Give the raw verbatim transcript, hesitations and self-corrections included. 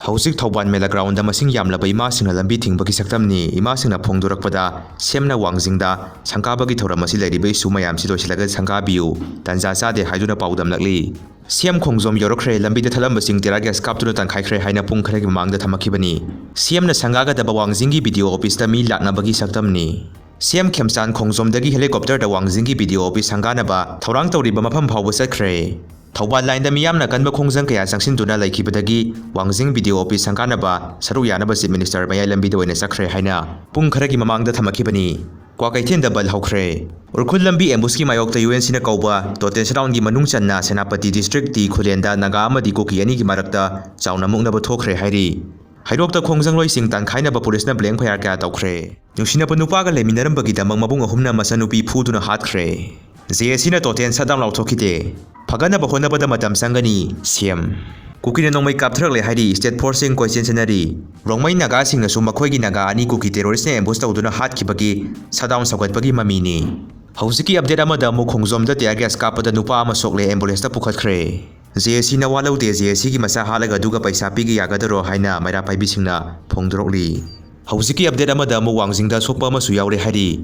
ꯍꯧꯖꯤꯛ ꯊꯧꯕꯥꯜ ꯃꯦꯂꯥ ꯒ꯭ꯔꯥꯎꯟꯗ ꯃꯁꯤꯡ ꯌꯥꯝꯂꯕ ꯏꯃꯥꯁꯤꯡꯅ ꯂꯝꯕꯤ ꯊꯤꯡꯕꯒꯤ ꯁꯛꯇꯝꯅꯤ꯫ ꯏꯃꯥꯁꯤꯡꯅ ꯐꯣꯡꯗꯣꯔꯛꯄꯗ ꯁꯤꯑꯦꯝꯅ ꯋꯥꯡꯖꯤꯡꯗ ꯁꯪꯒꯥꯕꯒꯤ ꯊꯧꯔꯝ ꯑꯁꯤ ꯂꯩꯔꯤꯕ ꯏꯁꯨ ꯃꯌꯥꯝꯁꯤ ꯂꯣꯏꯁꯤꯜꯂꯒ ꯁꯪꯒꯥꯕꯤꯌꯨ, ꯇꯟꯖꯥ ꯆꯥꯗꯦ ꯍꯥꯏꯗꯨꯅ ꯄꯥꯎꯗꯝꯂꯛꯂꯤ꯫ ꯁꯤꯑꯦꯝ ꯈꯣꯡꯖꯣꯝ ꯌꯧꯔꯛꯈ꯭ꯔꯦ, ꯂꯝꯕꯤꯗ ꯊꯠꯂꯝꯕꯁꯤꯡ tear gas ꯀꯥꯞꯇꯨꯅ ꯇꯥꯟꯈꯥꯏꯈ꯭ꯔꯦ ꯍꯥꯏꯅ ꯄꯨꯡ ꯈꯔꯒꯤ ꯃꯃꯥꯡꯗ ꯊꯝꯃꯛꯈꯤꯕꯅꯤ꯫ ꯁꯤꯑꯦꯝꯅ ꯁꯪꯒꯥꯒꯗꯕ ꯋꯥꯡꯖꯤꯡꯒꯤ BDO officeꯇ ꯃꯤ ꯂꯥꯛꯅꯕꯒꯤ ꯁꯛꯇꯝꯅꯤ꯫ ꯁꯤꯑꯦꯝ ꯈꯦꯝꯆꯥꯟ ꯈꯣꯡꯖꯣꯝꯗꯒꯤ helicopterꯗ ꯋꯥꯡꯖꯤꯡꯒꯤ BDO office ꯁꯪꯒꯥꯅꯕ ꯊꯧꯔꯥꯡ ꯇꯧꯔꯤꯕ ꯃꯐꯝ ꯐꯥꯎꯕ ꯆꯠꯈ꯭ꯔꯦ꯫ ꯊꯧꯕꯥꯜ ꯂꯥꯏꯟꯗ ꯃꯤꯌꯥꯝꯅ ꯑꯀꯟꯕ ꯈꯣꯡꯖꯪ ꯀꯌꯥ ꯆꯪꯁꯤꯟꯗꯨꯅ ꯂꯩꯈꯤꯕꯗꯒꯤ ꯋꯥꯡꯖꯤꯡ BDO office ꯁꯪꯒꯥꯅꯕ ꯁꯔꯨꯛ ꯌꯥꯅꯕ Chief Minister ꯃꯌꯥꯏ ꯂꯝꯕꯤꯗ ꯑꯣꯏꯅ ꯆꯠꯈ꯭ꯔꯦ ꯍꯥꯏꯅ ꯄꯨꯡ ꯈꯔꯒꯤ ꯃꯃꯥꯡꯗ ꯊꯝꯃꯛꯈꯤꯕꯅꯤ꯫ ꯀ꯭ꯋꯥꯀꯩꯊꯦꯜꯗ ꯕꯟꯗ ꯍꯧꯈ꯭ꯔꯦ꯫ ꯎꯔꯈꯨꯜ ꯂꯝꯕꯤ ambushꯀꯤ ꯃꯥꯌꯣꯛꯇ UNCꯅ ꯀꯧꯕ total shutdownꯒꯤ ꯃꯅꯨꯡ ꯆꯟꯅ ꯁꯦꯅꯥꯄꯇꯤ district ꯇꯤ ꯈꯨꯂꯦꯟꯗ ꯅꯥꯒꯥ ꯑꯃꯗꯤ ꯀꯨꯀꯤ ꯑꯅꯤꯒꯤ ꯃꯔꯛꯇ ꯆꯥꯎꯅ ꯃꯨꯛꯅꯕ ꯊꯣꯛꯈ꯭ꯔꯦ ꯍꯥꯏꯔꯤ꯫ ꯍꯩꯔꯣꯛꯇ ꯈꯣꯡꯖꯪꯂꯣꯏꯁꯤꯡ ꯇꯥꯟꯈꯥꯏꯅꯕ ꯄꯨꯂꯤꯁꯅ blank fire ꯀꯌꯥ ꯇꯧꯈ꯭ꯔꯦ꯫ ꯅꯨꯡꯁꯤꯅꯕ ꯅꯨꯄꯥꯒ ꯂꯩꯃꯤꯟꯅꯔꯝꯕꯒꯤꯗꯃꯛ ꯃꯕꯨꯡ ꯑꯍꯨꯝꯅ ꯃꯆꯥꯅꯨꯄꯤ ꯐꯨꯗꯨꯅ ꯍꯥꯠꯈ꯭ꯔꯦ꯫ JACꯅ total shutdown ꯂꯥꯎꯊꯣꯛꯈꯤꯗꯦ꯫ ꯐꯒꯠꯅꯕ ꯍꯣꯠꯅꯕꯗ ꯃꯇꯝ ꯆꯪꯒꯅꯤ, CM꯫ ꯀꯨꯀꯤꯅ ꯅꯣꯡꯃꯩ ꯀꯥꯞꯊꯔꯛꯂꯦ ꯍꯥꯏꯔꯤ, state forceꯁꯤꯡ ꯀꯣꯏꯆꯦꯟ ꯆꯦꯟꯅꯔꯤ꯫ ꯔꯣꯡꯃꯩ ꯅꯥꯒꯥꯁꯤꯡꯅꯁꯨ ꯃꯈꯣꯏꯒꯤ ꯅꯥꯒꯥ ꯑꯅꯤ ꯀꯨꯀꯤ terroristꯅ ambush ꯇꯧꯗꯨꯅ ꯍꯥꯠꯈꯤꯕꯒꯤ shutdown ꯁꯧꯒꯠꯄꯒꯤ ꯃꯃꯤꯅꯤ꯫ ꯍꯧꯖꯤꯛꯀꯤ update ꯑꯃꯗ ꯑꯃꯨꯛ ꯈꯣꯡꯖꯣꯝꯗ tear gas ꯀꯥꯞꯄꯗ ꯅꯨꯄꯥ ꯑꯃ ꯁꯣꯛꯂꯦ, ambulanceꯇ ꯄꯨꯈꯠꯈ꯭ꯔꯦ꯫ JACꯅ ꯋꯥ ꯂꯧꯗꯦ, JACꯒꯤ ꯃꯆꯥ ꯍꯥꯠꯂꯒ ꯑꯗꯨꯒ ꯄꯩꯁꯥ ꯄꯤꯒꯦ ꯌꯥꯒꯗꯔꯣ ꯍꯥꯏꯅ ꯃꯩꯔꯥ ꯄꯥꯏꯕꯤꯁꯤꯡꯅ ꯐꯣꯡꯗꯣꯔꯛꯂꯤ꯫ ꯍꯧꯖꯤꯛꯀꯤ update ꯑꯃꯗ ꯑꯃꯨꯛ ꯋꯥꯡꯖꯤꯡꯗ ꯁꯣꯛꯄ ꯑꯃꯁꯨ ꯌꯥꯎꯔꯦ ꯍꯥꯏꯔꯤ꯫